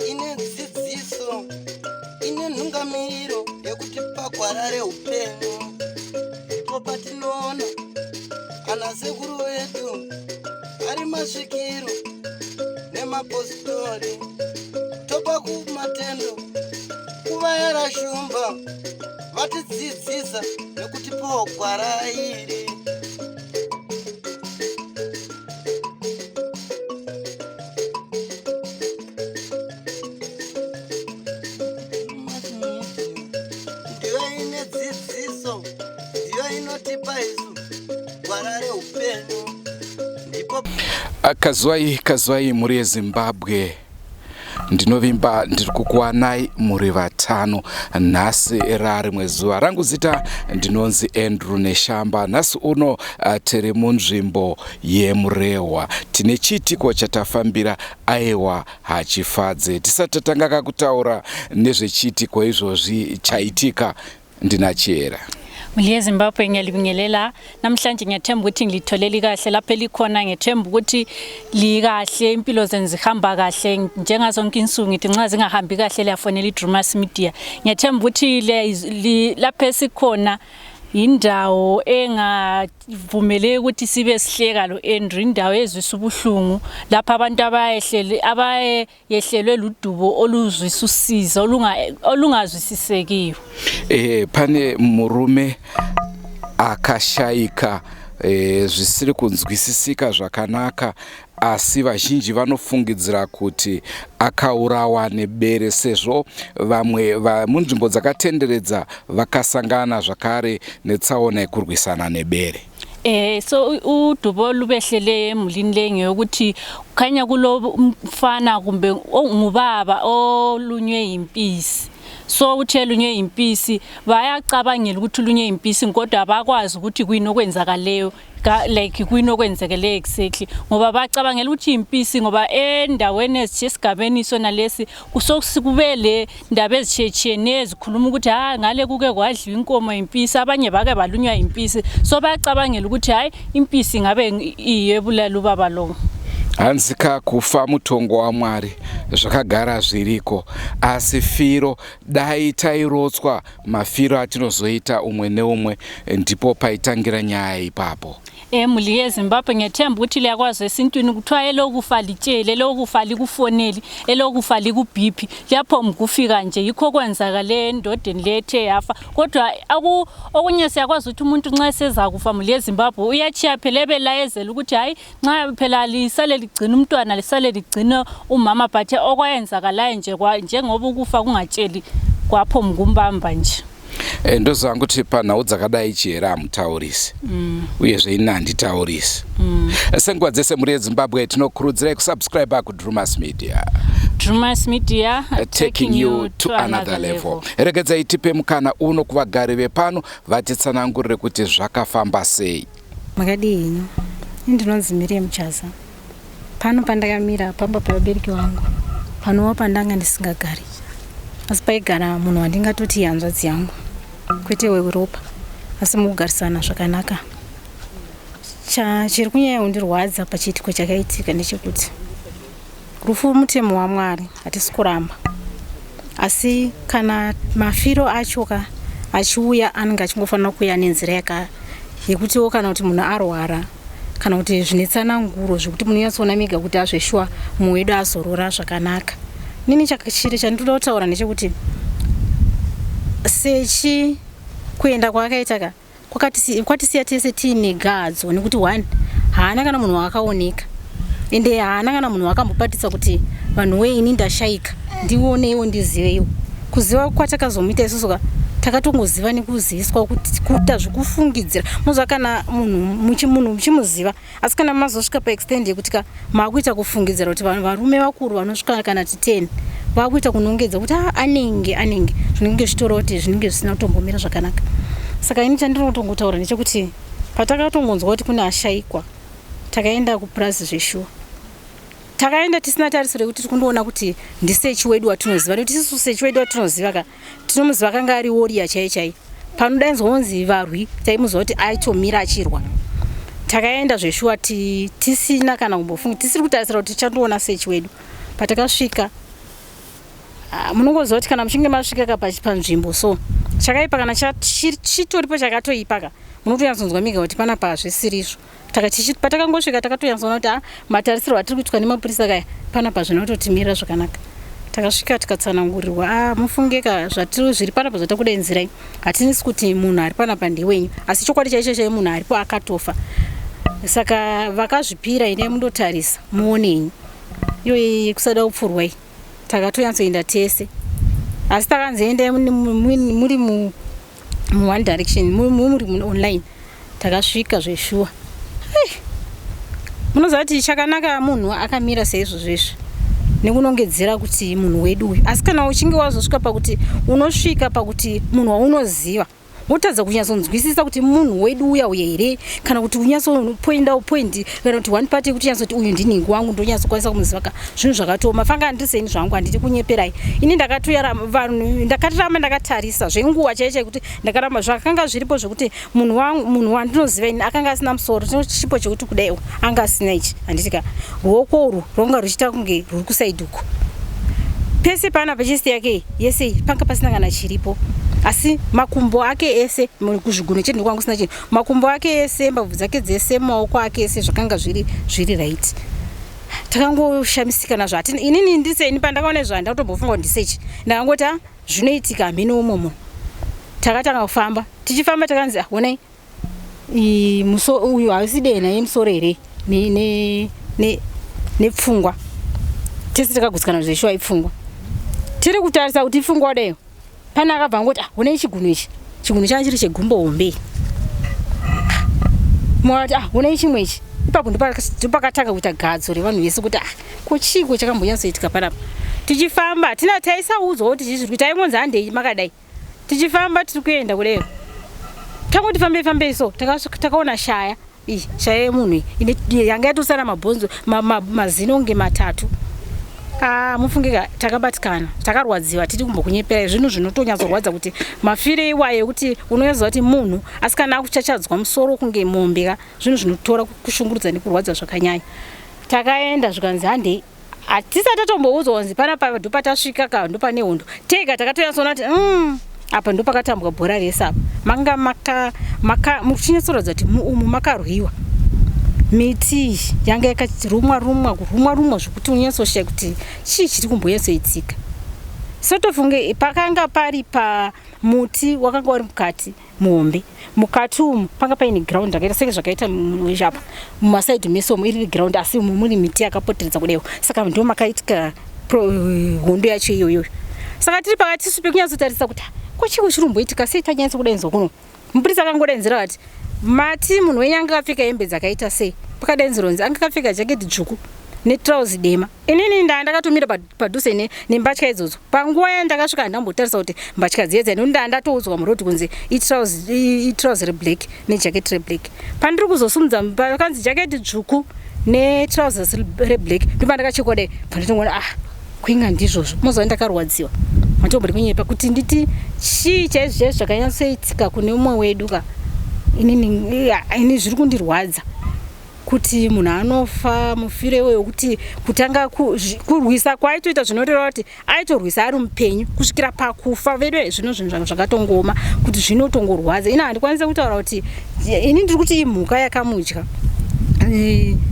Ine dzidziso, ine nhungamiriro yekutipa gwara reupenyu. Ndipo patinoona ana sekuru vedu ari masvikiro nemapositori, topa kumatendo kuvayera shumba vatidzidzisa nekutipawo gwara iri. Ndiyo ine dzidziso, ndiyo inotipa isu gwara reupenyu. Ndipo Kazwai kazwai mhuri yeZimbabwe, ndinovimba ndiri kukuwanai muri vatano nhasi rarimwe zuva rangu. Zita ndinonzi Andrew Neshamba. Nhasi uno tiri munzvimbo yeMurehwa, tine chiitiko chatafambira. Aiwa, hachifadze. Tisati tatanga kakutaura nezvechiitiko izvozvi chaitika, ndina Chiyera. Mhuri yeZimbabwe, ngiyalibingelela namhlanje. Ngiyathemba ukuthi ngilitholeli kahle lapho elikhona. Ngethemba ukuthi likahle, impilo zenu zihamba kahle njengazonke insuku. Ngithi nxa zingahambi kahle, liyafonela iDrumas Media. Ngiyathemba ukuthi lapho esikhona indawo engavumeleki ukuthi sibe sihleka lo Andrew, indawo ezwisa ubuhlungu lapho abantu abayehlele abayehlelwe ludubo oluzwisa usizi olungazwisisekiyo. Pane murume akashayika zvisiri kunzwisisika zvakanaka, asi vazhinji vanofungidzira kuti akaurawa nebere, sezvo vamwe munzvimbo dzakatenderedza vakasangana zvakare netsaona yekurwisana nebere. So udubo olubehlele emulini le ngeyokuthi kukhanya kulo mfana kumbe ngubaba olunywe yimpisi. So uthi elunywe yimpisi, bayacabangela ukuthi ulunywe yimpisi, kodwa abakwazi ukuthi kuyini okwenzakaleyo, like kuyini okwenzekeleyo exactly, ngoba bacabangela ukuthi yimpisi, ngoba endaweni ezithiye esigabeni sona lesi kube le ndaba ezitshiyetshiyeneyo ezikhuluma ukuthi ha ngale kuke kwadliwa inkomo yimpisi, abanye bake balunywa yimpisi. So bayacabangela ukuthi hayi, impisi ngabe iyiyo ebulala ubaba lo. Hanzi ka kufa mutongo waMwari, zvakagara zviriko, asi firo dai tairotswa mafiro atinozoita umwe neumwe, ndipo paitangira nyaya ipapo. Emuli yeZimbabwe, ngethemba ukuthi liyakwazi esintwini kuthiwa elokufa litshele, elokufa likufoneli, elokufa likubhiphi, liyaphomba ukufika nje. Yikho kwenzakale endodeni le ethe yafa. Kodwa okunye siyakwazi ukuthi umuntu nxa esezakufa, muli yeZimbabwe, uyatshiya phela ebelayezela ukuthi hayi, nxa phela lisale ligcina umntwana, lisale ligcina umama, but okwayenzakalayo nje njengoba ukufa kungatsheli, kwaphomba ukumbamba nje. Ndoziva kuti panhau dzakadai Chihera hamutaurisi, uyezve ini handitaurisi. Senguva dzese, mhuri yeZimbabwe, tinokurudzirai kusubscribe kuDrumas Media. Drumas Media, taking you to another level. Regedzai tipe mukana uno kuvagari vepano vatitsanangurire kuti zvakafamba sei. Makadii henyu? Ini ndinonzi Miriam Chaza. Pano pandakamira pamba pevabereki vangu, panova pandanga ndisingagari, asi paigara munhu wandingatoti hanzvadzi yangu, kwete weropa, asi mukugarisana zvakanaka. Chiri kunyanya kundirwadza pachiitiko chakaitika ndechekuti rufu mutemo waMwari, hatisi kuramba, asi kana mafiro acho ka achiuya, anenge achingofanira kuuya nenzira yaka yekutiwo kana kuti munhu arwara kana kuti zvine tsananguro zvekuti munonyatsoona mega kuti azveshuwa mumwe wedu azorora zvakanaka. Nini chiri chandinoda kutaura ndechekuti sechi kuenda kwaakaita ka kwatisiya tese tiine gadzo, nekuti one, haana kana munhu waakaoneka, ende haana kana munhu waakambopatisa kuti vanhu wei, ini ndashaika, ndioneiwo, ndiziveiwo. Kuziva kwatakazomuita isusu ka, takatongoziva nekuziviswa kuti kuita zvekufungidzira. Muziva kana munhu muchimuziva, asi kana mazosvika paextend yekuti ka maakuita kufungidzira kuti vanhu varume vakuru vanosvika kana ti 10 vakuita kunongedza kuti ah, anenge zvinenge zvichitora kuti zvinenge zvisina kutombomira zvakanaka. Saka ini chandiri kutongotaura ndechekuti patakatongonzwa kuti kune ashaikwa, takaenda kupurazi zveshuwa. Takaenda tisina tarisiro yekuti tiri kundoona kuti ndisechi wedu watinoziva, nekuti isusu sechi wedu watinoziva ka tinomuziva, akanga ari warrior chai chai. Panodainzwa kunzi varwi taimuziva kuti aitomira achirwa. Takaenda zveshuwa tisina kana kumbofunga, tisiri kutarisira kuti tichandoona sechi wedu. Patakasvika ah, munongoziva kuti kana muchinge masvika ka panzvimbo so chakaipa kana chitoripo chakatoipa ka munotonyatsonzwa mega kuti panapa hazvisirizvo. Patakangosvika takatonyatsoona kuti ah, matarisirwo atiri kuitwa nemapurisa kaya panapa zvinototimirira zvakanaka. Takasvika tikatsanangurirwa, ah, mufunge ka zvatiri zviri panapa zvatakudainzirai hatinisi kuti munhu ari panapa ndewenyu, asi chokwadi chaicho chai munhu aripo akatofa. Saka vakazvipira, endai mundotarisa muonenyi. Iyo yekusada kupfurwa iyi takatonyatsoenda tese, asi takanzi endai muri mu one direction, muri online. Takasvika zveshuwa. Munoziva kuti chakanaka munhu akamira seizvozvo izvi nekunongedzera kuti munhu wedu uyu, asi kana uchinge wazosvika pakuti unosvika pakuti munhu waunoziva wotadza kunyatsonzwisisa kuti munhu wedu uya uya here, kana kuti unyatsopoinda point kana kuti one part yekuti unyatsoti uyu ndinhingi wangu ndonyatsokwanisa kumuziva ka, zvinhu zvakatooma. Fanga handiseni zvangu, handidi kunyeperai ini, ndakatoyara vanhu, ndakatiramba ndakatarisa zvenguva chaiyo chaiyo kuti ndakaramba zvakanga zviripo zvekuti munhu wangu, munhu wandinoziva ini akanga asina musoro, tino chipo chekuti kudaiwo anga asina ichi, handiti ka, ruoko urwu rwanga ruchiita kunge rwuri kusaidi uko pese pana pachesti yake yese iyi panga pasina kana chiripo, asi makumbo ake ese kuzvigunwe chete ndokwanga kusina chinhu, makumbo ake ese, mbabvu dzake dzese, maoko ake ese zvakanga zviri zviri right. Takangoshamisika nazvo, hati inini ndiseni pandakaona izvo handina kutombofunga kuti ndisechi, ndakangoti ah, zvinoitika hamene umwe munhu. Takatanga kufamba, tichifamba takanzi ah, honai uyu hausi denha yemusoro here nepfungwa. Tese takagutsikana zveshuwa ipfungwa. Tiri kutarisa kuti ipfungwa kudaiyo, pane akabva angoti ah, honai chigunwe ichi, chigunwe changa chiri chegumbo hombe. Mumwe akati ah, honai chimwe ichi. Ipapo ndopakatanga kuita gadzo revanhu vese kuti ah, ko chiiko chakambonyatsoitika panapa. Tichifamba hatina taisaudzwa kuti chii zviri kuita, taingonzi handei makadai. Tichifamba tiri kuenda kudero, tangoti fambei fambei so takaona shaya iyi, shaya yemunhu iyi yanga yatosara mabhonzo mazino kunge matatu. Ah, mufunge ka takabatikana, takarwadziwa, tiri kumbokunyeperai zvinhu zvinotonyatsorwadza kuti mafire iwayo ekuti unonyatsoziva kuti munhu asi kana akuchachadzwa musoro kunge mombe ka, zvinhu zvinotora kushungurudza nekurwadza zvakanyanya. Takaenda zvikanzi handei, hatisati tatomboudzwa kunzi panapa ndopatasvika ka ndopane hondo. Tega takatonyatsoona kuti apa ndopakatambwa bhora rese apa, manga maka maka muchinyatsoratidza kuti umu makarwiwa. Miti iyi yanga yakarumwa rumwa kurumwa rumwa zvekuti unyatsoshaya kuti chii chiri kumbonyatsoitika. Sotofunge pakanga pari pamuti wakanga uri mukati muhombe, mukati umu panga paine ground rakaita senge zvakaita apa mumasaidhi mese umu iri ground, asi umu mune miti yakapoteredza kudaiwo, saka ndo makaitika hondo yacho iyoyo. Saka tiri pakati isu pekunyatsotarisa kuti ko chii chiri kumboitika, sei tanyatsa kudainzwa kuno. Mupurisa akangodainzira akati mati munhu wenyu anga akapfeka hembe dzakaita sei? Pakadainzirwa kunzi anga akapfeka jaketi dzvuku netrauzi dema. Inini ndakatomira padhuze nembatya idzodzo. Panguva yandakasvika handambotarisa kuti mbatya dziye dziya, nekuti ndatoudzwa muroad kunzi itrauzi reblack nejaketi reblack. Pandiri kuzosumudza pakanzi jaketi dzvuku netrousers reblack, ndopandakachekwa dai pandinoona ah, kuinga ndizvozvo. Moziva ndakarwadziwa, manditombori kunyepa kuti nditi chii chaizvo chaizvo zvakanyatsoitika kune umwe wedu ka. Inini ini zviri kundirwadza kuti munhu anofa mufiro iwoyo wekuti kutanga kurwisa kwaitoita zvinoreva kuti aitorwisa ari mupenyu kusvikira pakufa. Vedu zvino zvinhu zvakatongooma kuti zvinotongorwadza. Ini handikwanise kutaura kuti ini ndiri kuti imhuka yakamudya,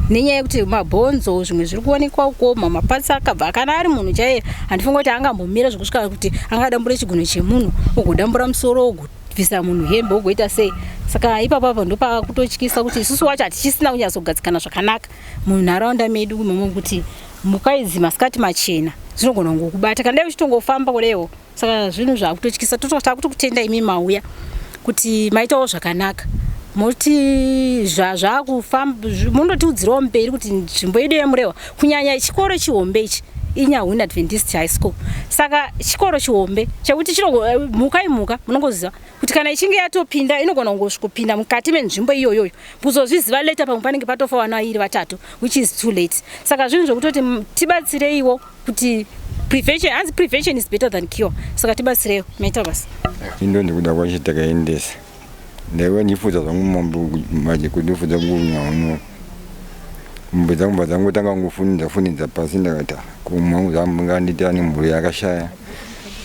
nenyaya yekuti mabhonzo zvimwe zviri kuonekwa uko mamapatsi akabva. Kana ari munhu chaiye handifunga kuti angambomira zvekusvika kuti angadambure chigunwe chemunhu, ogodambura musoro, ogobvisa munhu hembe, ogoita sei. Saka ipapo apo ndopakutotyisa kuti isusu wacho hatichisina kunyatsogadzikana zvakanaka munharaunda medu imomo, kuti mhuka idzi masikati machena dzinogona kungokubata kana dai uchitongofamba kudaiwo. Saka zvinhu zvakutotyisa, takutokutenda imi mauya kuti maitawo zvakanaka, moti zvakufamba mundotiudzirawo mberi kuti nzvimbo yedu yeMurewa, kunyanya chikoro chihombe ichi iNyahuni Adventist High School. Saka chikoro chihombe chekuti mhuka imhuka, munongoziva kuti kana ichinge yatopinda inogona kungosvikopinda mukati menzvimbo iyoyoyo, kuzozviziva later pamwe panenge patofa vana vairi vatatu, which is too late. Saka zvinhu zvekutoti tibatsireiwo kuti Prevention, hanzi prevention is better than cure, saka tibatsirewo. Maita basa. Indo ndikuda kwacho takaendesa ndaiva ndifudza zvangu mombe manje kundifudza kunyauno mombe dzangu bva dzangotanga kungofunidza funidza pasi. Ndakati, "Ah, kumwe zvanganditi ane mhuri yakashaya."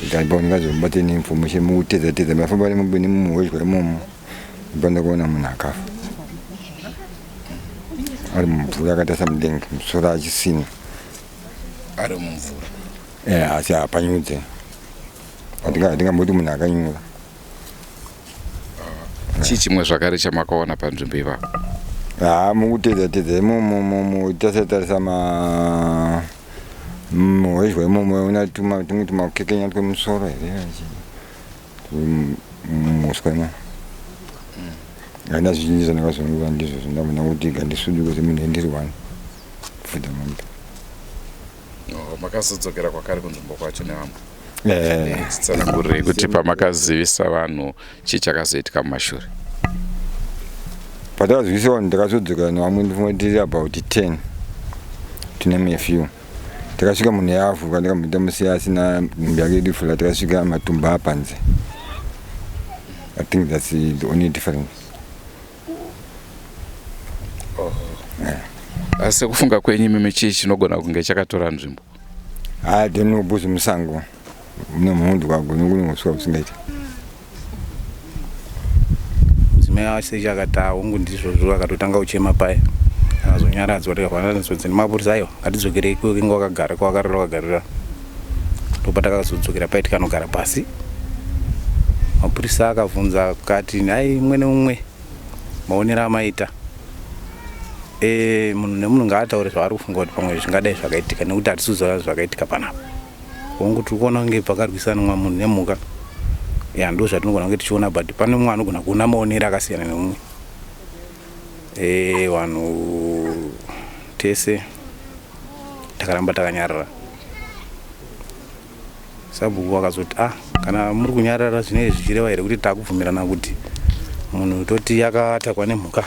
Ikaipa ndingazomubate neinformation mukutedza tedza mafamba nemombe nemuhwezhwa imomo, ndipanda kuona munhu akafa ari mumvura akatarisa mudenga, musoro achisina. Ari mumvura? Eh, asi hapanyudze, hatingamboti munhu akanyura. Chii chimwe zvakare chamakaona panzvimbo ipapo? Ha, mukutedza tedza imomo, mutarisa tarisa ma muhwezhwa imomo, una tuma tumwe tumakekenya twemusoro here muswa imomo. Haina zvizhinji zvandakazonura, ndizvo zvandabona kuti gandisuduke semunhu endiri one pfudza mombe. Oh, makazodzokera kwakare kunzvimbo kwacho nevamwe? Eh. Tsanangurirei kuti pamakazivisa vanhu, chii chakazoitika mumashure? Patakazivisa vanhu, takazodzokera nevamwe, ndifunga tiri about 10 to name a few. Takasvika munhu yaavhuka, ndikamboita musiya asina nhumbi yake irifula. Takasvika matumba apanze. I think that's the only difference. Asi sekufunga kwenyu imimi, chii chinogona kunge chakatora nzvimbo? I don't know, because musango mune mhundu kwagone kunosvika kusingaita. Mudzimai wasechi akati, "Hongu, ndizvozvo." Akatotanga kuchema paya, akazonyaradzwa, tikafananidzwa nemapurisa, "Aiwa, ngatidzokerei kwenge wakagara, kwawakarara wakagarira." Ndopatakakazodzokera pai, tikanogara pasi. Mapurisa akabvunza akati, "Ai, mumwe neumwe maonero amaita, munhu nemunhu ngaataure zvaari kufunga kuti pamwe zvingadai zvakaitika, nekuti hatisi kuziva zvakaitika panapa. Hongu, tiri kuona kunge pakarwisanwa munhu nemhuka, ya, ndo zvatinogona kunge tichiona, but pane mumwe anogona kuona maonero akasiyana nemumwe." Vanhu tese takaramba takanyarara. Sabhuku akazoti, "Ah, kana muri kunyarara, zvinenge zvichireva here kuti takubvumirana kuti munhu toti yakatakwa nemhuka?"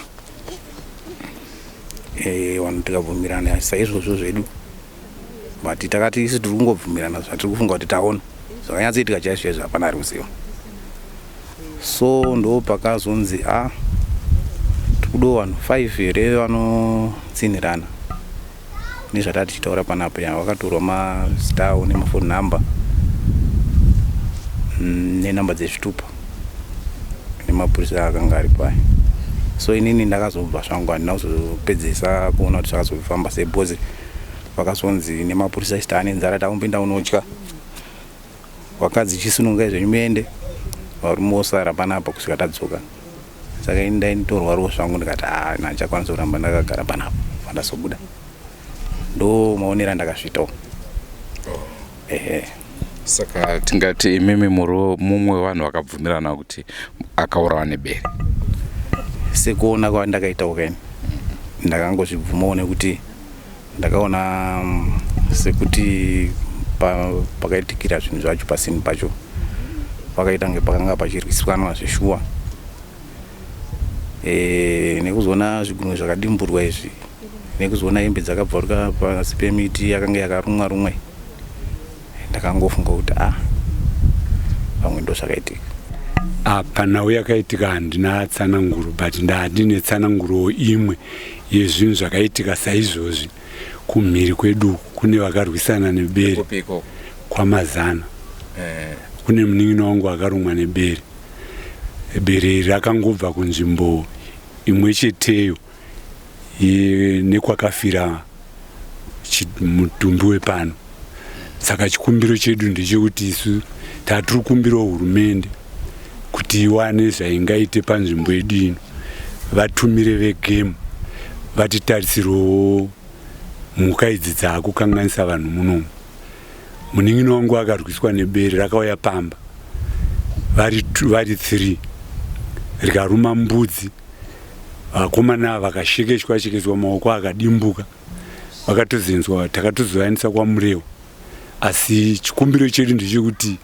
Vanhu tikabvumirana saizvozvo zvedu, but takati isu tiri kungobvumirana zvatiri kufunga kuti taona. Zvakanyatsoitika chaizvo chaizvo hapana ari kuziva. So ndo pakazonzi, a, tikudawo vanhu 5 here vanotsinhirana nezvatati tichitaura panapo. Ya, vakatorwa mazita avo nemafoni number nenamba dzezvitupa nemapurisa akanga ari paya. So inini ndakazobva zvangu, handina kuzopedzesa kuona kuti zvakazofamba sei, because vakazonzi nemapurisa, "Isi taane nzara, takumbinda unotya vakadzi, chisunungai zvenyu muende, varume vosara panapa kusvika tadzoka." Saka ini ndainitorwariwo zvangu, ndikati, "A, handichakwanisa kuramba ndakagara panapa." Pandazobuda, ndo maonero andakazviitawo, ehe. Saka tingati imimi muri mumwe wevanhu vakabvumirana kuti akaurawa nebere? Sekuona kwandakaitawo kaini, ndakangozvibvumawo nekuti ndakaona sekuti pakaitikira zvinhu zvacho pasini pacho pakaita kunge pakanga pachirwiswanwa zveshuwa, nekuzoona zvigunwe zvakadimburwa izvi, nekuzoona hembe dzakabvaruka pasi pemiti yakanga yakarumwa rumwe, ndakangofunga kuti, a, pamwe ndo zvakaitika. Apa nhau yakaitika handina tsananguro, but ndandine tsananguro imwe yezvinhu zvakaitika saizvozvi. Kumhiri kwedu kune vakarwisana nebere. Kupi ikoko? Kwamazana. Kune munin'ina wangu akarumwa nebere. Bere iri rakangobva kunzvimbo imwe cheteyo nekwakafira mutumbi wepano. Saka chikumbiro chedu ndechekuti isu tatiri kumbirawo hurumende kuti iwane zvaingaite panzvimbo yedu ino, vatumire vegame vatitarisirawo mhuka idzi dzaakukanganisa vanhu munomu. Munin'ina wangu akarwiswa nebere, rakauya pamba vari 3, rikaruma mbudzi. Vakomana vakashekeshwa shekeshwa, maoko akadimbuka, vakatozenzwa, takatozovaendesa kwaMurewa. Asi chikumbiro chedu ndechekuti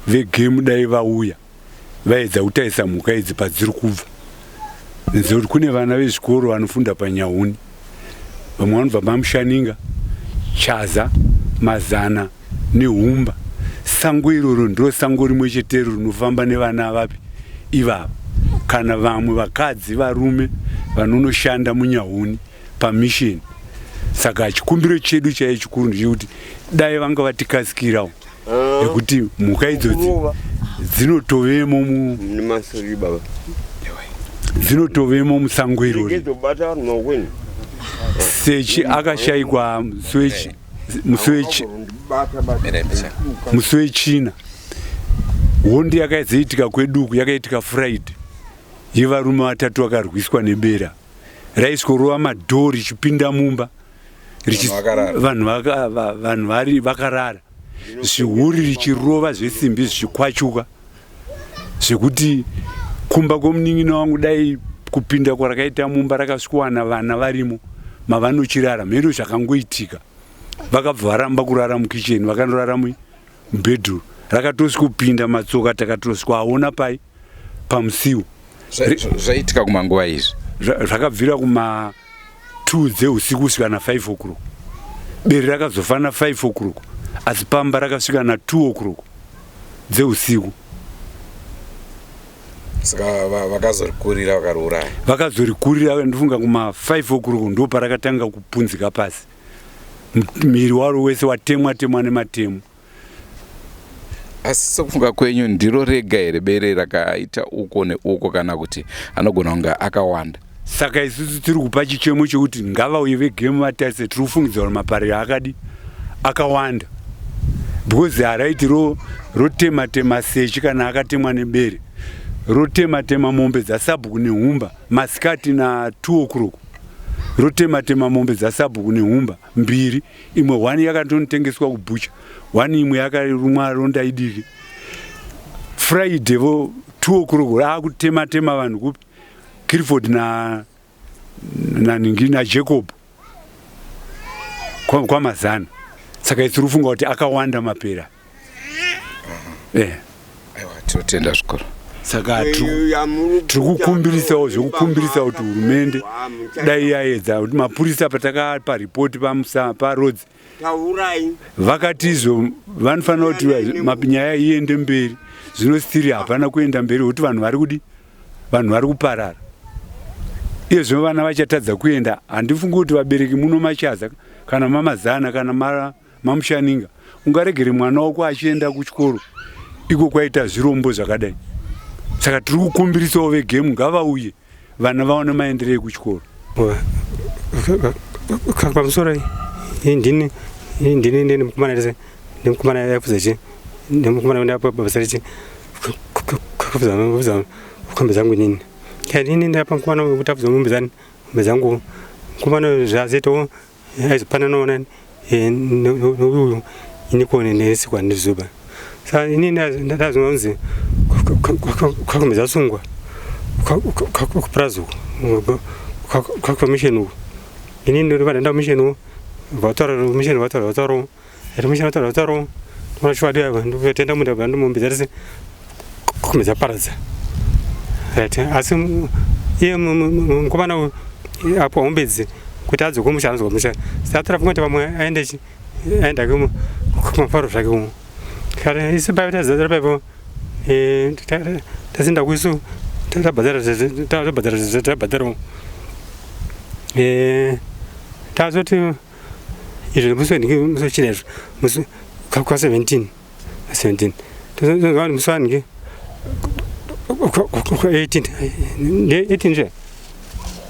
vegame dai vauya vaedza kutarisa mhuka idzi padziri kubva, nekuti kune vana vezvikoro vanofunda paNyahuni, vamwe vanobva maMushaninga, Chaza, Mazana. nehumba. Sango iroro ndiro sango rimwe chetero rinofamba nevana vapi ivava kana vamwe vakadzi varume vanonoshanda munyahuni pamisheni. Saka chikumbiro chedu chaiye chikuru ndechekuti dai vanga vatikasikirawo nekuti mhuka idzodzi dzinotovemo mu dzinotovemo musango irori. Sechi akashaikwa musi wechina. Hondo yakaizoitika kweduku yakaitika Friday yevarume vatatu vakarwiswa nebera raisworova madhoo richipinda mumba vanhu vari vakarara zvihuri richirova zvesimbi zvichikwachuka zvekuti kumba kwemunin'ina wangu dai kupinda kwarakaita mumba rakasvikowana vana varimo mavanochirara mheno zvakangoitika vakabva varamba kurara mukicheni vakanorara mubedroom rakatosvikopinda matsoka takatosvikoaona pai pamusiwo Zvaitika kumanguva izvi zvakabvira kuma 2 dzeusiku kusvika na 5 o'clock. Bere rakazofa na 5 o'clock asi pamba rakasvika na 2 o'clock dzeusiku. Saka vakazorikurira vakariuraya. Vakazorikurira ndofunga kuma 5 o'clock ndo parakatanga kupunzika pasi. Miri waro wese watemwa temwa nematemo. Asi sekufunga kwenyu ndiro rega here bere rakaita uko neuko kana kuti anogona kunge akawanda? Saka isusu tiri kupa chichemo chekuti ngavauye vegemu vatarise, tiri kufungidza kuti mapariro akadi akawanda because haraiti rotema tema sechi kana akatemwa nebere rotema tema mombe dzasabhuku nehumba masikati na 2 o'clock rotema tema mombe dzasabhuku nehumba mbiri imwe one yakatonotengeswa kubhucha one imwe yakarumwa ronda idiki Friday vo 2 o'clock raakutema tema vanhu kupi Clifford na naningi naJacob kwamazana saka isi rufunga kuti akawanda mapera eh aiwa tinotenda zvikuru saka tiri kukumbirisawo zvekukumbirisa kuti hurumende dai yaedza kuti mapurisa patakapa ripoti parodzi vakati izvo vanofanira kuti nyaya iende mberi zvino stiri hapana kuenda mberi kuti vanhu vari kudi vanhu vari kuparara iye zvino vana vachatadza kuenda handifungi kuti vabereki muno machaza kana mamazana kana mamushaninga ungaregere mwana wako achienda kuchikoro iko kwaita zvirombo zvakadai saka tiri kukumbirisawo vegemu ngavauye vana vaone maendero ekuchikoro pamusoro ndini ndini ndini mukomana rese nemukomana yafuza chi nemukomana ndapa basa rechi kufuza kufuza kombe zangu nini nini ndapa mukomana kuti afuza mombe zani mombe zangu mukomana zvazeto aizopananawo nani neuyu ini kone nesikwa nezuba saka ini ndazonzi kwakombe dzasungwa kupurazi uku kwakomisheni uku ini ndinoda misheni uku vataura misheni vataura vataura ati misheni vataura vataura ndona chokwadi ava ndikutenda munda bva ndomombe dzatese kombe dzaparadza right asi iye mukomana uyu apo hombe idzi kuti adzoke musha anodzoka musha saka tarafunga kuti vamwe aende chi aenda kumafaro zvake umu kare isu paipo tazadzira paipo tasinda kuisu tabhadhara tabhadhara tabhadhara tazoti izvo musi wenhingi musi wechina izvo musi kwa 17 17 tozonzwa musi wanhingi 18 18 nje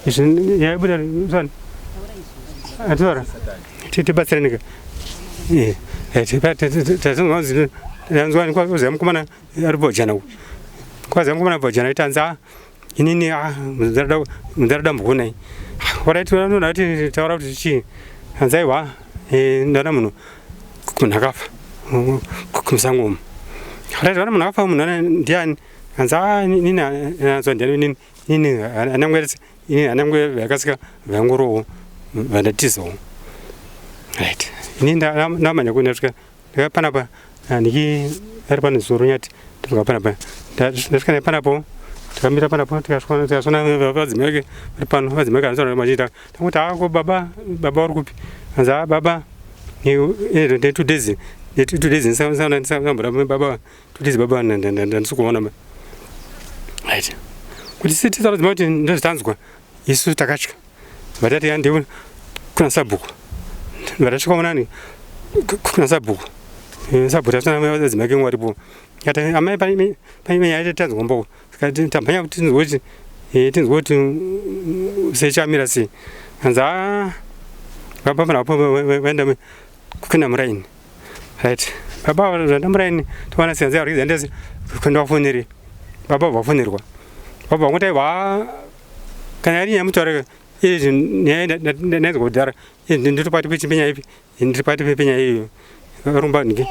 izvi yaibuda musi wani atora tibatsirane ka tazonzwa tanzwa kwaziva mukomana ari bojana kwaziva mukomana bojana itanza inini munzara dambuko orit vanoona kuti taura kuti chii hanzi aiwa ndaona munhu munhu akafa kumusango umu orit vana munhu akafa munhu ndiani hanzi a inini anzwa ndiani inini inini anangwe inini anangwe vakasika vangorowo vandatizawo right inini ndamanya kundasvika ndaka panapa ndiki ari pane zuro nyati ndika panapa ndasvika naye panapo takamira panapo tikasvona vadzimai vake vari pano vadzimai vake anotaura machiita tanguti ako baba baba uri kupi anzi a baba ne 2 days 2 days ndisambura baba, 2 days baba ndandisi kuona. Right, kuti sititaura dzima kuti ndozvitanzwa isu takatya. Vatati ande kuna sabhuku, vatasvika onani kuna sabhuku. Sabhuku tasina madzimai kengu varipo. Kati amai, pane nyaya tanzwa mboko. Saka tamhanya kuti tinzwe kuti tinzwe kuti sechamira sei. Kanzi a baba panapo vaenda kuenda muraini. Right, baba vaenda muraini, toona sianzi arikidza ndesi kuenda vafoneri. Baba vafonerwa, baba vanguti aiwa, kana iri nyaya mutaure izvi, nyaya ndainzwa kudhara, ndiri pakati penyaya ipi, ndiri pakati penyaya iyoyo. Varumba niki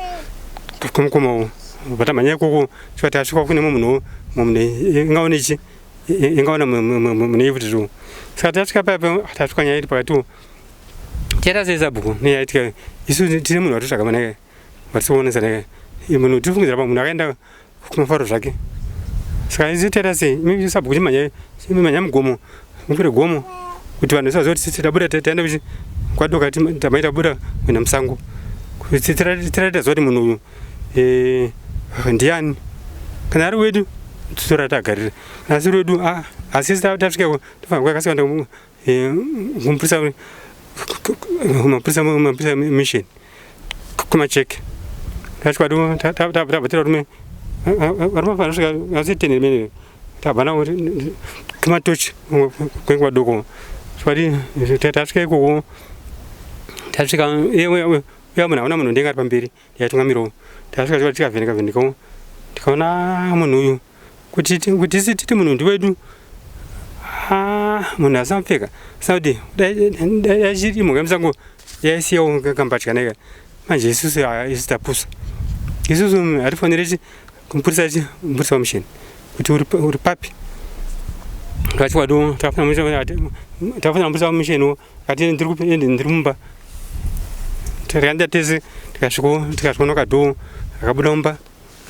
kumukoma vatamhanya ikoko. Tikati tasvika kune mumwe munhu, munhu ingaone chi ingaona mune ivhu tiriwo. Saka tasvika paya, tasvika nyaya iri pakatiwo, tichaita sei sabhuku neyaitika? Isu tine munhu watitsvaga manaka watikuonesa naka munhu tirifungidzira pa munhu akaenda kumafaro zvake. Saka isu tichaita sei? Imi sabhuku, chimhanya chimhanya mugomo, mukwire gomo kuti vanhu vasaziva kuti tabuda taenda kuchi kwadoka. Tamai tabuda kuenda musango kuti tiraita ziva kuti munhu uyu ndiani. Kana ari wedu titora tagarira, kana asiri wedu, asi tasvika tofanira kukasika kuenda kumapurisa, mapurisa mission kumacheke. Tasvika tabvatira rume varume vanosvika asi 10 rimene tabva navo kumatochi kwenguva doko. Swati tasvika ikoko, tasvika uya munhu aona munhu ndenge ari pamberi yaitungamirawo. Tasvika tikavheneka vhenekawo, tikaona munhu uyu kuti tisi titi munhu ndiwedu. Munhu asina kupfeka, asina kuti dai chiri mhuka yemusango yaisiyawo kambatya neka. Manje isusu isu tapusa isusu, hatifoneri chi kumupurisa chi mupurisa wamushini kuti uri papi. Vachiwado tafonera mupurisa wamushini, akati ndiri kupi? Ndiri mumba. Takaenda tese, tikasviko tikasvika kadhoo, akabuda mumba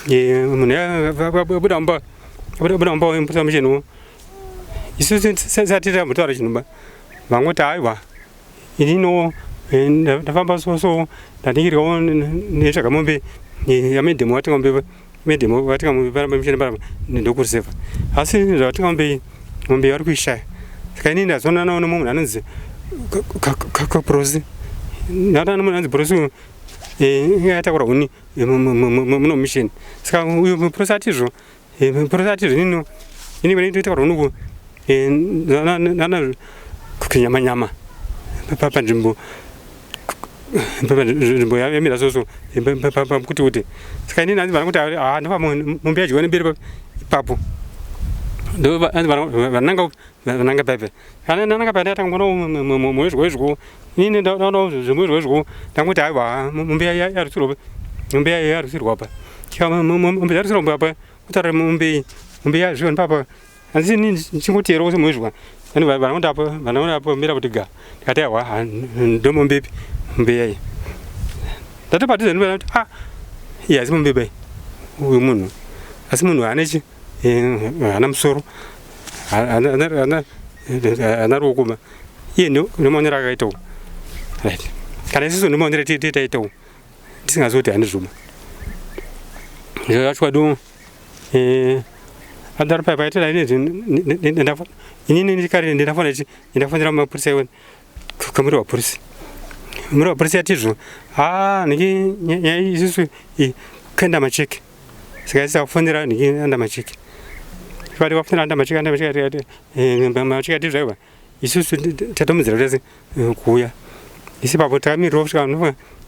munhu abuda mumba, abuda mumba mupurisa wamushini. Isu sati tambotaura chinhu ba, vangoti aiwa, inino ndafamba so so, ndandingirwawo netsvaga mombe yamedhemo, vatenga mombe medhemo, vatenga mombe paramba mishini paramba ndokuriseva, asi zvavatenga mombe, mombe vari kuishaya. Saka inini ndazoonana nomumwe munhu anonzi Kaprosi, ndaonana nomunhu anonzi Prosi yatakura huni muno mishini. Saka uyu Prosi atizvo, Prosi atizvo, inini ini ndotakura huni uku nana kunyama nyama panzvimbo yamira soso pakuti kuti. Saka inini hanzi vana kuti ndopa mombe yadyiwa nemberi ipapo, vananga vananga paipa kana nananga paita tangoona mwezvo izvo, inini ndaona zvimwezvo izvo, ndangoti aiwa, mombe yarusirwa, mombe yarusirwa pa mombe yarusirwa pa kutaura mombe, mombe yazviwa papa. Asi ini ndichingoterawo semwezwa vanoti apa vanaona apo mira kuti ga, ndikati aiwa, ndomombe ipi? Mombe yai ndatopadhuze ndinoona kuti ah, iye asi mombe bai uyu munhu, asi munhu haana chi haana musoro, haana ruoko ma iye ndomaonero akaitawo. Right, kana isusu ndomaonero taitawo, tisingazivi kuti handizvuma zvachokwadi. Adaro paya paitira inini ndikare ndinafona ndafonera mapurisa iwona kamuri wapurisa, muri wapurisa yatizvo ha niki nyaya isusu kuenda macheke. Saka isafonera niki anda macheke vati vafonera anda macheke, anda macheke, macheke atizvo aiwa, isusu tatomudzira kuti kuuya isi papo takamirira kusvika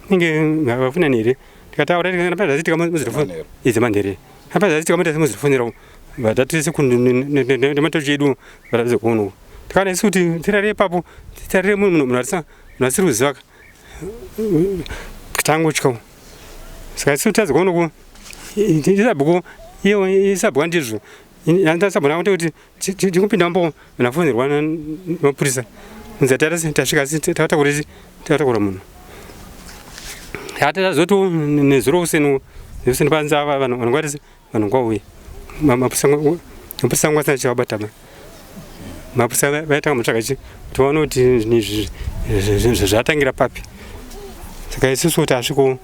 nenge vafuna here. Tikataura tikapedza tikamuzirifona idzi manhere, apedza tikamuita semuzifonerawo vatatise nematochi edu varatidze kuonawo. Tikaona isu kuti tirare ipapo, titarire munhu munhu asiri kuziva, tangotyawo. Saka isu tadzi kuona ku isabhuku iyo isabhuku ndizvo andasabhuku kuti tikupinda mbo nafonerwa nemapurisa kunzi tasvika takatakura takatakura munhu. Hatazoti nezuro useni useni panzi ava vanhu vanongwarisi vanhu ngwauye mapurisa, mapurisa angu asina chivabatama. Mapurisa vaitanga mutsvaga chi kuti vaone kuti zvatangira papi. Saka isusu kuti asviko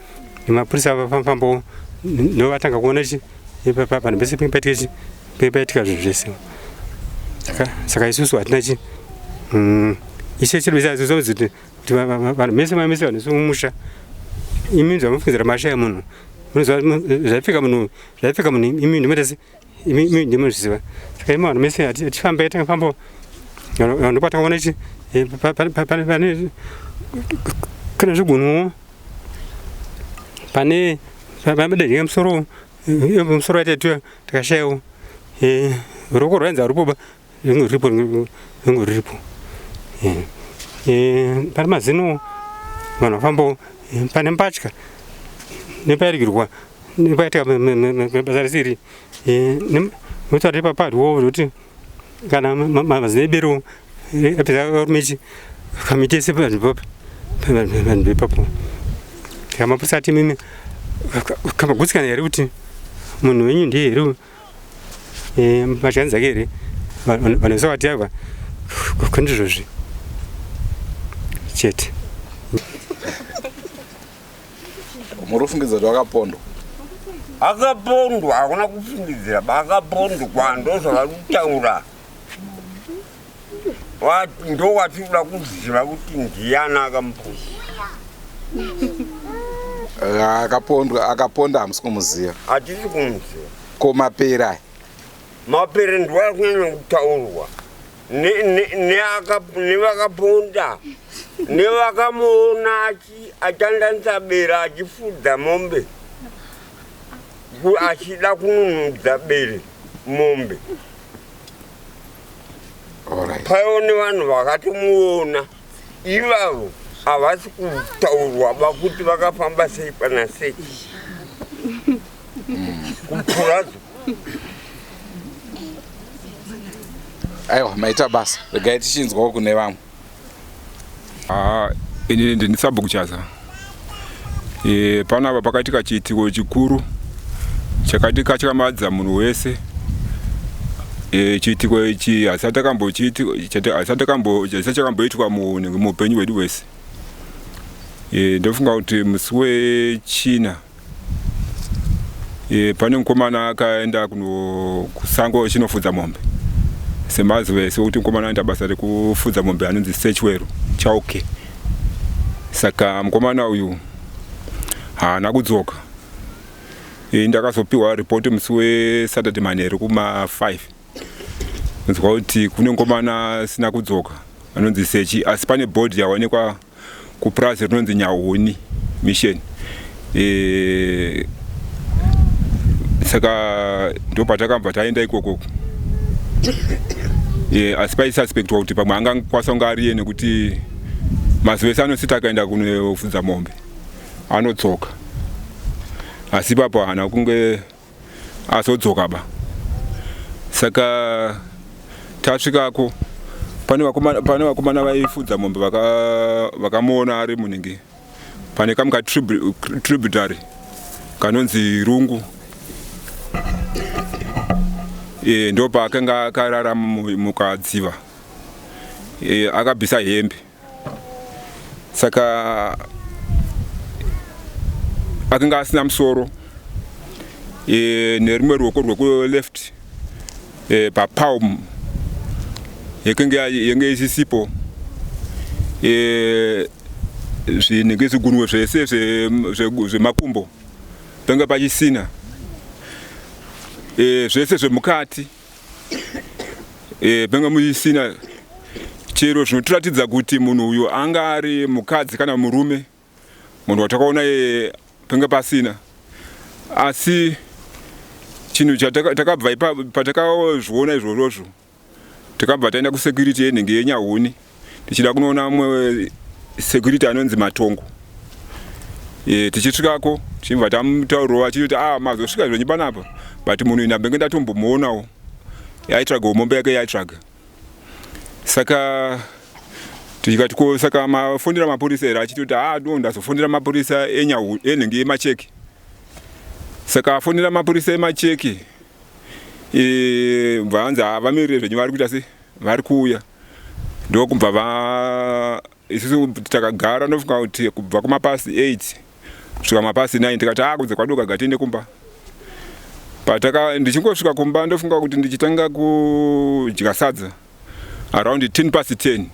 Nemapurisa vafambambo ndovatanga kuona chi panhu pese paitika chi paitika zvinhu zvese. Saka isusu hatina chi mm, ishe chedu kuti kuti vanhu mese mese vanhu vese mumusha imi zvamufungidzira mashaya munhu munoziva zvaipfeka munhu zvaipfeka munhu imi ndimoita se imi imi ndimozviziva saka imi vanhu mese hatifambe takafamba vanhu patakaona chi eh, pane kana zvigunwo pane pamadadya musoro eh, musoro yataitiwa takashayawo eh, ruoko rwainzi harupo ba ringe riripo ringe riripo eh, eh, pane mazino vanhu vafambawo eh, pane mbatya nepairigirwa nepaitika basa risiri votaura ipaparwo zvekuti kana mazino ebero apedza arume chi kamiti ese vanhu vanhu ipapo saka mapurisa ati mimi kamagutsikana here kuti munhu wenyu ndiye here Eh, mbatya dzake here vanhu vese vati aiwa kundizvozvi chete. Muri kufungidzira kuti wakapondwa? Akapondwa, hakuna kufungidzira, akapondwa ndozvavari kutaura. Ndowatinoda kuziva kuti ndiyani akamuponda. Akapondwa, akaponda hamusi kumuziva? Hatisi kumuziva. Ko mapere aya? Mapere ndiwo ari kunyanya kutaurwa nevakaponda nevakamuona achandanisa bere achifudza mombe achida kununudza bere mombe. Paiwo nevanhu vakatomuona ivavo havasi kutaurwa vakuti vakafamba sei pana sei kupurazo. Aiwa, maita basa, regai tichinzwawo kune vamwe. Ah, ini ndini sabhuku Chaza. E, panapa pakaitika chiitiko chikuru chakatikatyamadzza munhu wese. E, chiitiko ichi hasati chakamboitwa muupenyu hwedu hwese. E, ndofunga kuti musi wechina e, pane mukomana akaenda kuno kusango chinofudza mombe semazuva ese kuti mukomana anoita basa rekufudza mombe anonzi Sechwero Chauke. Saka mukomana uyu haana kudzoka. E, ndakazopiwa ripoti musi weSaturday manheru kuma 5 kunzwa kuti kune mukomana asina kudzoka anonzi Sechi, asi pane bhodhi yawanikwa kupurazi rinonzi Nyahuni Mission. E, saka ndopatakabva taenda ikoko. E, asi paisuspectwa kuti pamwe angakwanisa kunge ariye nekuti mazuva ese anositi akaenda kunofudza mombe anodzoka, asi ipapo haana kunge azodzoka ba. Saka tasvikako pane vakomana vaifudza mombe vakamuona ari munenge pane kamwe katributary kanonzi Rungu. E, ndo paakanga akarara mukadziva. E, akabvisa hembe saka akanga asina musoro e, nerimwe ruoko rwekuleft e, papalm yenge isisipo. E, zvinenge zvigunwe zvese zvemakumbo panga pachisina. E, zvese zvemukati e, panga muchisina chero zvinotiratidza kuti munhu uyu anga ari mukadzi kana murume. Munhu watakaona e, panga pasina. Asi chinhu chatakabva patakazviona izvozvozvo takabva taenda kusecurity yenhenge yeNyahuni tichida kunoona mumwe security anonzi Matongo. E, tichisvikako tichibva tamutaurirawo achiti ah, mazosvika zvenyu panapa, but munhu ndambenge ndatombomuonawo aitsvaga mombe yake yaitsvaga. Saka tikati ko saka mafonera mapurisa here? Achiti kuti ah, no, ndazofonera mapurisa enhenge yemacheki. Saka afonera mapurisa emacheki e, bva hanzi havamirire zvenyu, vari kuita se vari kuuya. Ndokubva va isusu takagara ndofunga kuti kubva kumapasi 8 kusvika mapasi 9 tikati a ah, kunze kwadoka gatiende kumba pataka ndichingosvika kumba ndofunga kuti ndichitanga kudya sadza around 10 past 10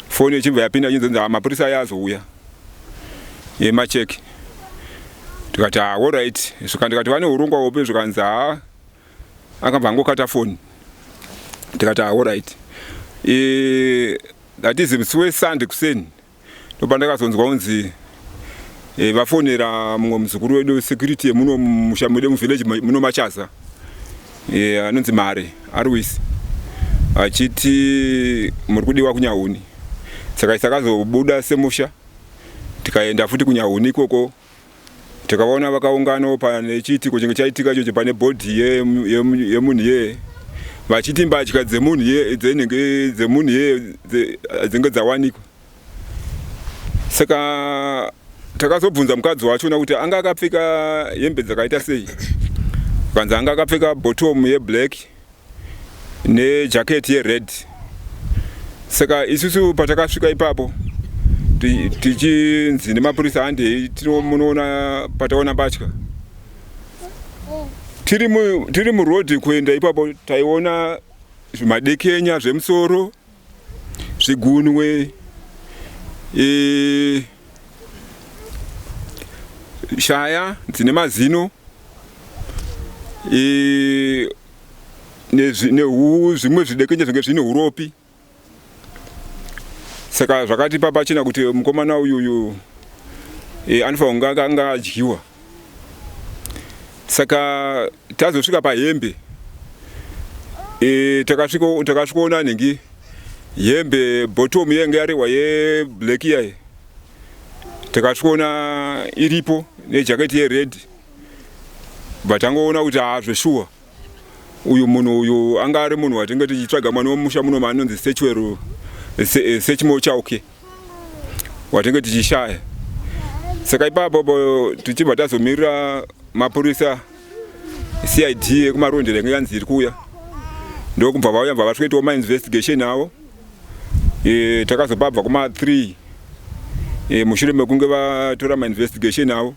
foni ichibva yapinda chinzonzi ah, mapurisa aya azouya yemacheki tikati ah, alright svika ndikati vane urongwa upi zvikanzi haa ah, akabva angokata foni tikati ah, alright e, that is musi wesunday kuseni ndopandakazonzwa kunzi e, vafonera mumwe muzukuru wedu security yemuno musha medu muvillage muno machaza e, anonzi mare arwisi achiti muri kudiwa kunyahuni saka isakazobuda semusha tikaenda futi kunyahuni ikoko Takaona vakaunganawo pane chiitiko chinge chaitika ichocho pane bhodhi yemunhu ye vachiti mbatya dzemunhu ye dzenenge dzemunhu ye dzinge dzawanikwa. Saka takazobvunza mukadzi wachona kuti anga akapfeka hembe dzakaita sei. Kanzi anga akapfeka bottom yeblack nejaketi yered saka isusu patakasvika ipapo tichinzi nemapurisa handei tinomunoona pataona mbatya tiri murodhi kuenda ipapo taiona zvimadekenya zvemusoro zvigunwe e, shaya dzine mazino e, nezvimwe zvidekenje zvinge zvine uropi saka zvakatipa pachena kuti mukomana uyuyu e, anofanira kunge anga adyiwa saka tazosvika pahembe e, takasvikoona nhingi hembe bottom yenge yarehwa yeblack iyayi takasvikoona iripo nejaketi yered but tangoona kuti haa zveshuwa uyu munhu uyu anga ari munhu watinge tichitsvaga mwana wemusha muno maanonzi sechwero eh, sechimo chauke watinge tichishaya saka ipapo tichibva tazomirira mapurisa cid yekumarondera inge yanzi iri kuuya ndokubva vauya bva vasvikoitawo mainvestigation avo e, takazopabva kuma 3 e, mushure mekunge vatora mainvestigation avo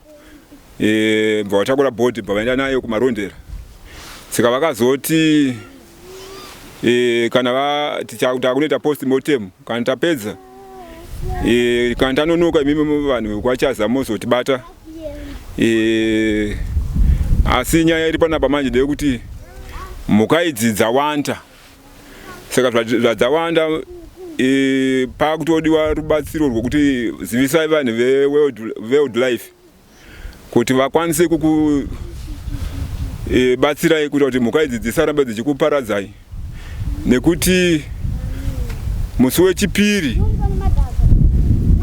e, bva vatakura bhodhi bva vaenda nayo kumarondera saka vakazoti e, kana takunoita post mortem kana tapedza e, kana tanonoka imimi vanhu vekwachaza mozotibata e, asi nyaya iri panapa manje ndeyekuti mhuka idzi dzawanda saka zvadzawanda e, pakutodiwa rubatsiro rwokuti zivisai vanhu veworld life kuti vakwanise kuku e, batsirai kuita kuti mhuka idzi dzisarambe dzichikuparadzai nekuti musi wechipiri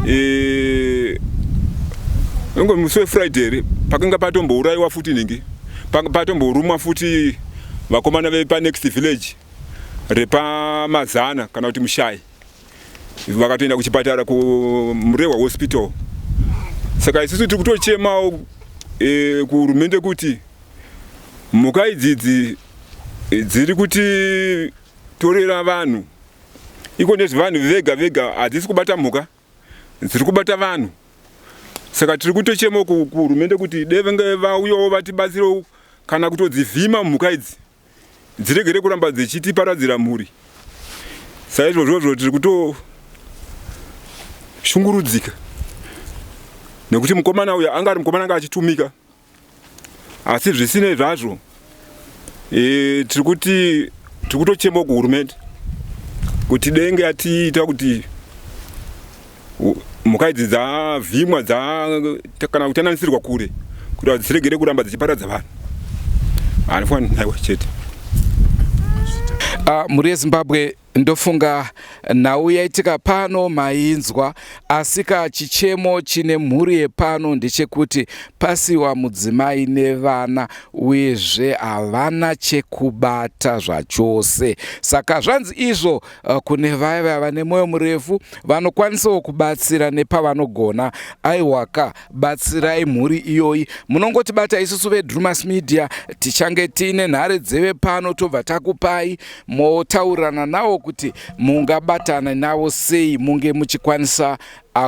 e, musi wefriday here pakanga patombourayiwa futi nhingi patomborumwa futi vakomana vepanext village repamazana kana kuti mushayi vakatoenda kuchipatara kumurehwa hospital saka isusu tiri kutochemawo e, kuhurumende kuti mhuka idzidzi e, dziri kutitorera vanhu iko nezvevanhu vega vega hadzisi kubata mhuka dziri kubata vanhu saka tiri kutochemawo kuhurumende kuti devenge vauyawo vatibatsirewo kana kutodzivhima mhuka idzi dziregere kuramba dzichitiparadzira mhuri saizvozvozvo tiri kutoshungurudzika nekuti mukomana uya anga ari mukomana anga achitumika asi zvisinei zvazvo e, tiri kuti tiri kutochema kuhurumende kuti denge yatiita kuti mhuka idzi dzavhimwa kana kutananisirwa kure kuti dziregere kuramba dzichiparadza vanhu handifanira nhaiwa chete mhuri yezimbabwe ndofunga nhau yaitika pano mainzwa asika chichemo chine mhuri yepano ndechekuti pasiwa mudzimai nevana uyezve havana chekubata zvachose saka zvanzi izvo kune vaya vaya vane mwoyo murefu vanokwanisawo kubatsira nepavanogona aiwaka batsirai mhuri iyoyi munongotibata isusu vedrumas media tichange tiine nhare dzeve pano tobva takupai motaurirana nawo kuti mungabatana navo sei munge muchikwanisa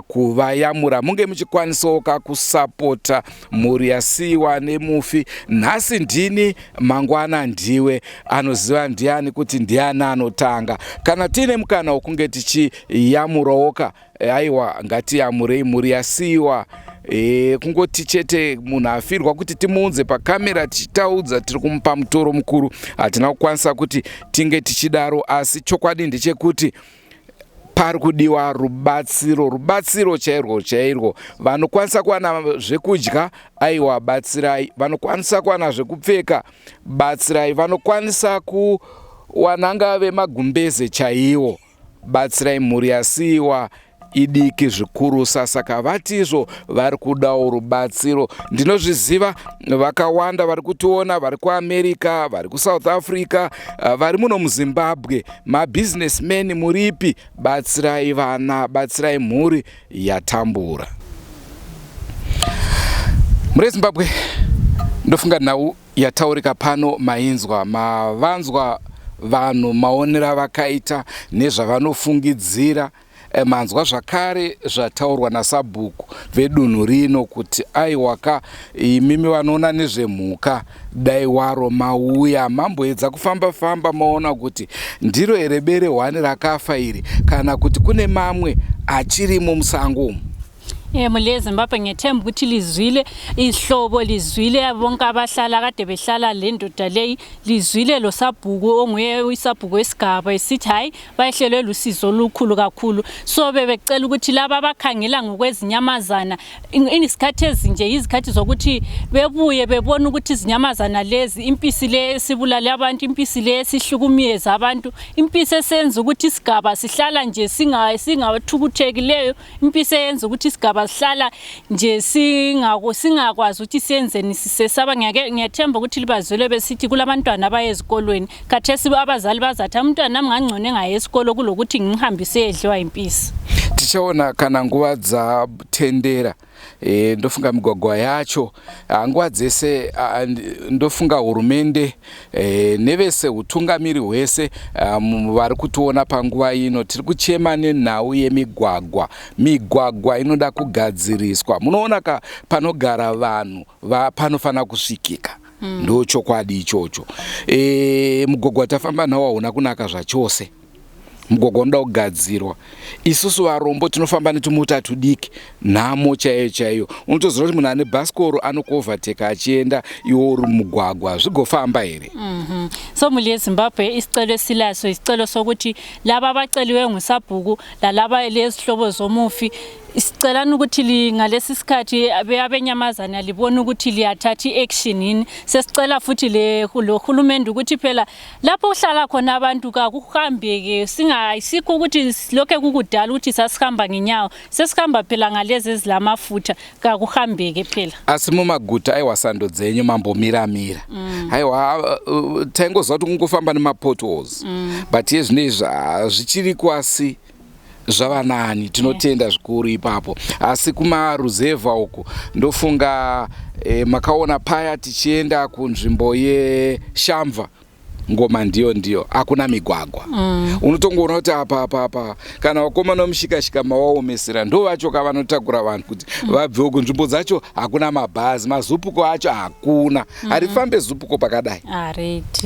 kuvayamura munge muchikwanisawo kakusapota mhuri yasiiwa nemufi nhasi ndini mangwana ndiwe anoziva ndiani kuti ndiani anotanga kana tiine mukana wekunge tichiyamurawoka eh, aiwa ngatiyamurei mhuri yasiiwa E, kungoti chete munhu afirwa kuti timuunze pakamera tichitaudza tiri kumupa mutoro mukuru hatina kukwanisa kuti tinge tichidaro asi chokwadi ndechekuti pari kudiwa rubatsiro rubatsiro chairwo chairwo vanokwanisa kuwana zvekudya aiwa batsirai vanokwanisa kuwana zvekupfeka batsirai vanokwanisa kuwana angave magumbeze chaiwo batsirai mhuri yasiiwa idiki zvikurusa saka vatizvo vari kudawo rubatsiro ndinozviziva vakawanda vari kutiona vari kuamerica vari kusouth africa eh, vari muno muzimbabwe mabusinessman muripi batsirai vana batsirai mhuri yatambura mhuri yezimbabwe ndofunga nhau yataurika pano mainzwa mavanzwa vanhu maonero avakaita nezvavanofungidzira Eh, manzwa zvakare zvataurwa nasabhuku vedunhu rino kuti aiwaka imimi vanoona nezvemhuka dai waro mauya mamboedza kufamba famba maona kuti ndiro here bere hwani rakafa iri kana kuti kune mamwe achirimo musango umu Eh mule eZimbabwe ngethemba ukuthi lizwile izihlobo lizwile bonke abahlala kade behlala le ndoda leyi lizwile lo sabhuku onguye uyisabhuku wesigaba esithi hayi bayehlelwe lusizo olukhulu kakhulu so bebecela ukuthi laba abakhangela ngokwezinyamazana isikhathi ezinje yizikhathi zokuthi bebuye bebone ukuthi izinyamazana lezi impisi le esibulale abantu impisi le esihlukumeza abantu impisi esenza ukuthi isigaba sihlala nje singathukuthekileyo impisi eyenza ukuthi isigaba sihlala nje singakwazi ukuthi siyenzeni sisesaba ngiyathemba ukuthi libazwele besithi kulabantwana abaye ezikolweni khathesi abazali bazathi umntwana nami ngangcono engaye esikolo kulokuthi ngimhambise edliwa yimpisi tichaona kana nguva dzatendera e, ndofunga migwagwa yacho ah, nguva dzese ah, ndofunga hurumende e, nevese utungamiri hwese ah, vari kutiona panguva ino tiri kuchema nenhau yemigwagwa migwagwa inoda kugadziriswa munoona ka panogara vanhu panofanira kusvikika mm. ndo chokwadi ichocho e, mugwagwa tafamba nawo hauna kunaka zvachose mugwagwa unoda kugadzirwa isusu varombo tinofamba netumota tudiki nhamo chaiyo chaiyo unotoziva kuti munhu ane bhasikoro anokuovateka achienda iwo uri mugwagwa zvigofamba here mm -hmm. so mhuri yezimbabwe isicelo esilaso isicelo sokuthi laba abaceliwe ngusabhuku lalaba lezihlobo zomufi sicelani ukuthi ngalesi sikhathi abenyamazana libone ukuthi liyathatha i-action yini sesicela futhi lo hulumende ukuthi phela lapho kuhlala khona abantu kakuhambeke singayisikho ukuthi lokhe kukudala ukuthi sasihamba ngenyawo sesihamba phela ngalezi ezilamafutha kakuhambeke phela asi mumaguta aiwa sando dzenyu mambomiramira mm. aiwa uh, taingoziva kuti kungofamba nemapotholes mm. but yezvino izvi zvichiriko asi zvava nani tinotenda yeah. zvikuru ipapo asi kumaruzevha uku ndofunga e, makaona paya tichienda kunzvimbo yeshamva ngoma ndiyo ndiyo hakuna migwagwa mm. unotongoona kuti apa apa apa kana vakomana vemushikashika mawaomesera ndo vacho ka vanotakura vanhu kuti mm. vabve uku nzvimbo dzacho hakuna mabhazi mazupuko acho hakuna mm. harifambe zupuko pakadai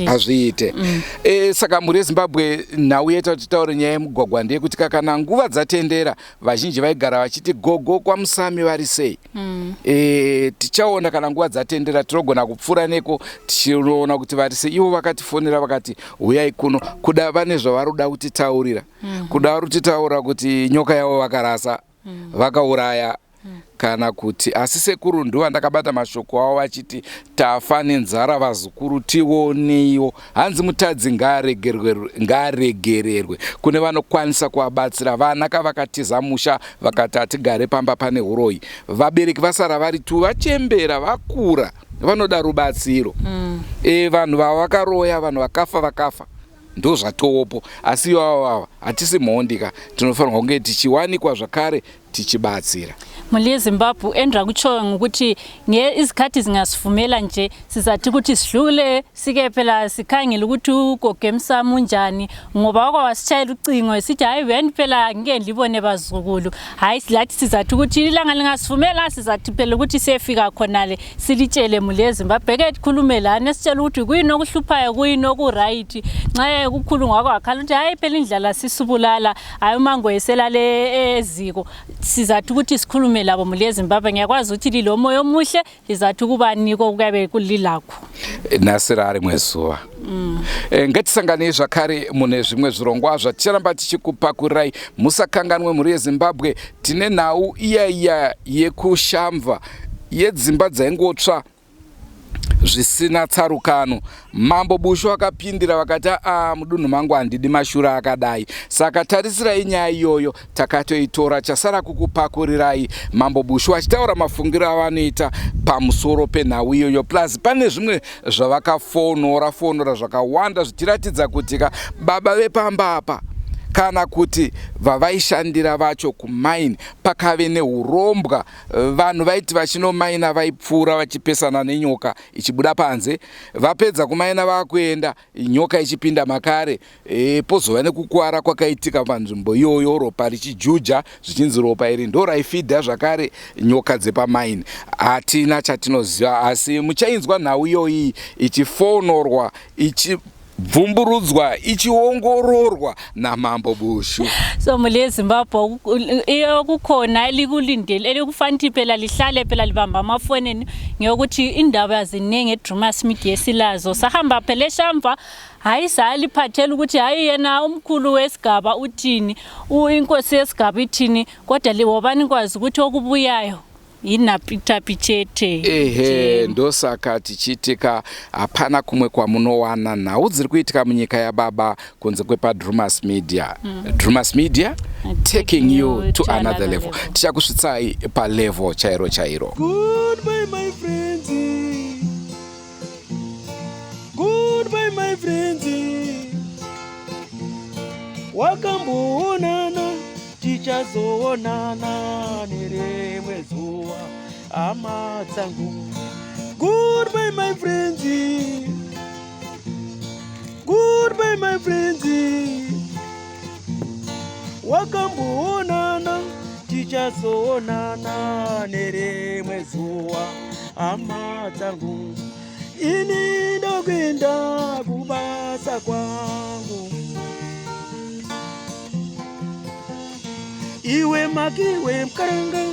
hazviite mm. e, saka mhuri yezimbabwe nhau yaita kuti titaure nyaya yemugwagwa ndeyekuti kakana nguva dzatendera vazhinji vaigara vachiti gogo kwamusami vari sei mm. e, tichaona kana nguva dzatendera tinogona kupfuura neko tichinoona kuti vari sei ivo vakatifonera vakati huyai kuno kuda vane zvavari kuda kutitaurira mm. kuda vari kutitaura kuti nyoka yavo vakarasa mm. vakauraya kana kuti asi sekuru ndivo ndakabata mashoko avo vachiti tafa nenzara vazukuru tioneiwo hanzi mutadzi ngaaregererwe kune vanokwanisa kuvabatsira vana kavakatiza musha vakati hatigare pamba pane uroyi vabereki vasara vari tu vachembera vakura vanoda rubatsiro mm. e, vanhu vavakaroya vanhu vakafa vakafa ndozvatowopo asi ivava vava hatisi mhondi ka tinofanirwa kunge tichiwanikwa zvakare tichibatsira. Mhuli yeZimbabwe endakutshoyo ngokuthi nge izikhathi zingasivumela nje sizathi ukuthi sidlule sike phela sikhangele ukuthi ugogo emsamo unjani ngoba wake wasitshayela ucingo esithi hayi buyani phela ngike ndibone bazukulu. Hayi lathi sizathi ukuthi ilanga lingasivumela sizathi phela ukuthi siyefika khonale silitshele mhuli yeZimbabwe ke tikhulume lani esitshela ukuthi kuyini okuhluphayo kuyini okurayithi nxa kukhulu ngwake wakhala ukuthi hayi phela indlala sisubulala hayi umango eselale eziko. Sizathi ukuthi sikhulume labo mhuli yeZimbabwe ngiyakwazi ukuthi lilomoya omuhle lizathi ukubaniko okuyabe kulilakho. Nhasi rarimwe zuva. E, ngatisanganei zvakare mune zvimwe zvirongwa zvaticharamba tichikupakurirai. Musakanganwe mhuri yeZimbabwe, tine nhau iya iya yekushamva yedzimba dzaingotsva zvisina tsarukano. Mambo Bushu vakapindira vakati aa mudunhu mangu handidi mashura akadai, saka tarisirai nyaya iyoyo takatoitora, chasara kukupakurirai. Mambo Bushu vachitaura mafungiro avanoita pamusoro penhau iyoyo, plus pane zvimwe zvavakafonora fonora zvakawanda zvichiratidza kuti ka baba vepamba apa kana kuti vavaishandira vacho kumaini pakave neurombwa. Vanhu vaiti vachinomaina vaipfuura vachipesana nenyoka ichibuda panze, vapedza kumaina vakuenda nyoka ichipinda makare. E, pozova nekukwara kwakaitika panzvimbo iyoyo, ropa richijuja, zvichinzi ropa iri ndo raifidha zvakare nyoka dzepamaini. Hatina chatinoziva, asi muchainzwa nhau iyoyi ichifonorwa ichi bvumburudzwa ichiongororwa naMambo Bushu. So mhuri yeZimbabwe okukhona elikulindele elikufanele phela lihlale phela libamba amafoneni ngeyokuthi indaba ziningi eDrumas Media esilazo. Sahamba phela eShamva hayi saliphathela ukuthi hayi yena umkhulu wesigaba uthini, inkosi yesigaba ithini, kodwa wobani kwazi ukuthi okubuyayo yinapitapi chete. Ehe, ndosaka tichiitika hapana kumwe kwamunowana nhau dziri kuitika munyika yababa kunze kwepaDrumas Media. Drumas Media taking you to another level. Tichakusvitsai palevel chairo chairo. Goodbye my friends. Goodbye my friends. Wakamboonana tichazoonana nerimwe zuva hama dzangu. Goodbye my friends. Goodbye my friends. Wakamboonana tichazoonana nerimwe zuva hama dzangu. Ini ndokuenda kubasa kwangu. Iwe makiwe mkaranga.